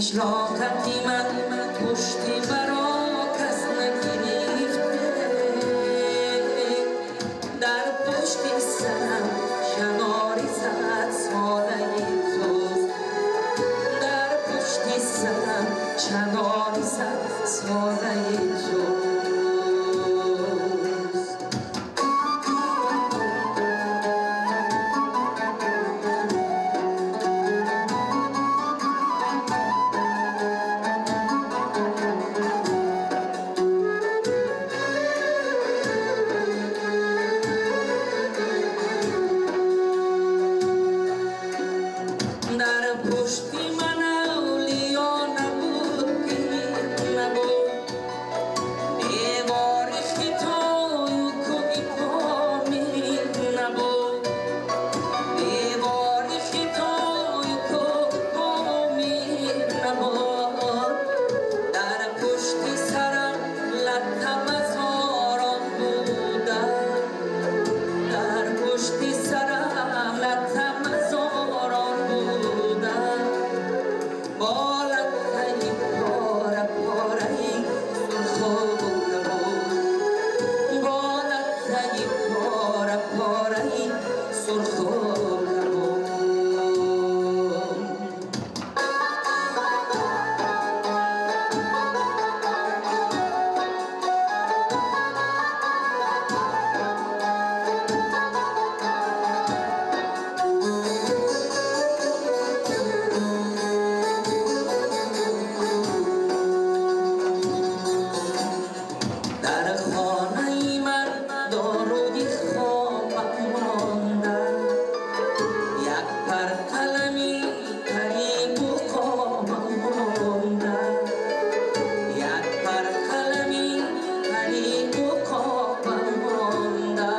Қишлоқати ман пушти маро кас нагирифт, дар пушти сарам чинори сад солаи туст, дар пушти сарам чинори сад солаи туст. Дар пушти ман авлиё набуд, пир набуд, девори Хитою кӯҳи Помир набуд, девори Хитою кӯҳи Помир набуд. Дар пушти сарам латта мазорон буданд, дар пушти сарам латта мазорон буданд, бо латтаи пора пораи сурху кабуд, бо латтаи пора пораи сурху кабуд. Дар хонаи ман дорои хобам монда, як пар қалами қарибу қомам монда, як пар қалами қарибу қомам монда.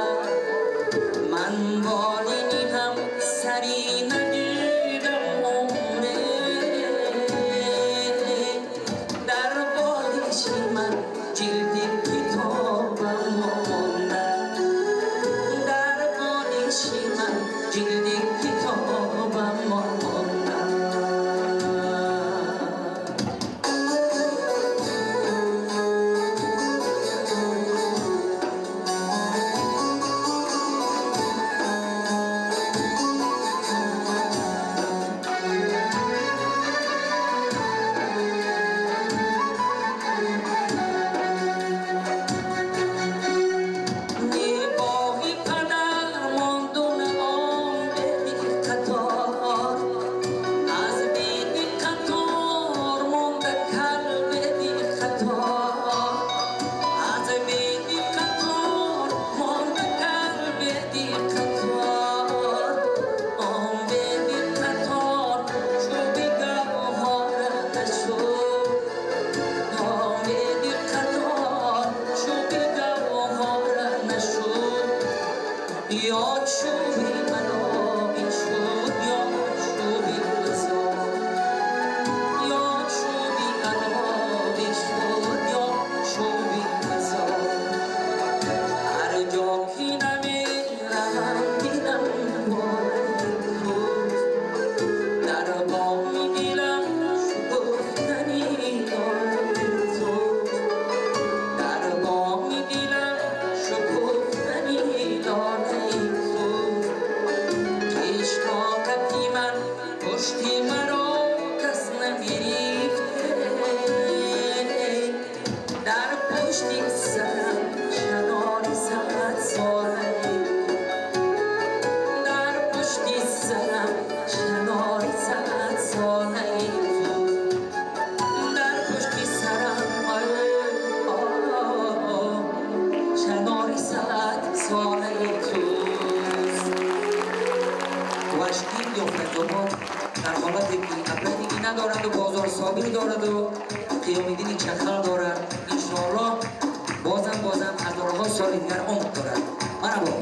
Ман болини ғам сари надидам умре, дар болиши ман ҷилди китобам монда, дар болиши ман ҷилди китобам монда. Боғи падар мондун он беди қатор, аз беди қатор монда кал беди қатор, аз беди қатор монда кал беди қатор. Он беди қатор чӯби гавҳора нашуд, он беди қатор чӯби гавҳора нашуд, ё чӯби малоӣ шуд, ё чӯби мазор, ё чӯби алоӣ шуд, ё чӯби мазор. Ҳар ҷо ки намеравам дилам бораи туст, дар боми дилам шукуфтани лолаи туст, дар боми дилам шукуфтани лолаи туст. Қишлоқати ман пушти маро кас нагирифт, дар пушти сарам чинори сад солаи ту, дар пушти сарам чинори сад солаи ту, дар пушти сарам чинори сад солаи туст. Вашкин ёфтагиҳо дар ҳолате ки абрадигӣ надорад ва бозор собир дорад ва қиёмиддини чахал дорад, иншоаллоҳ бозам ҳазорҳо соли дигар умр дорад. Марҳабо.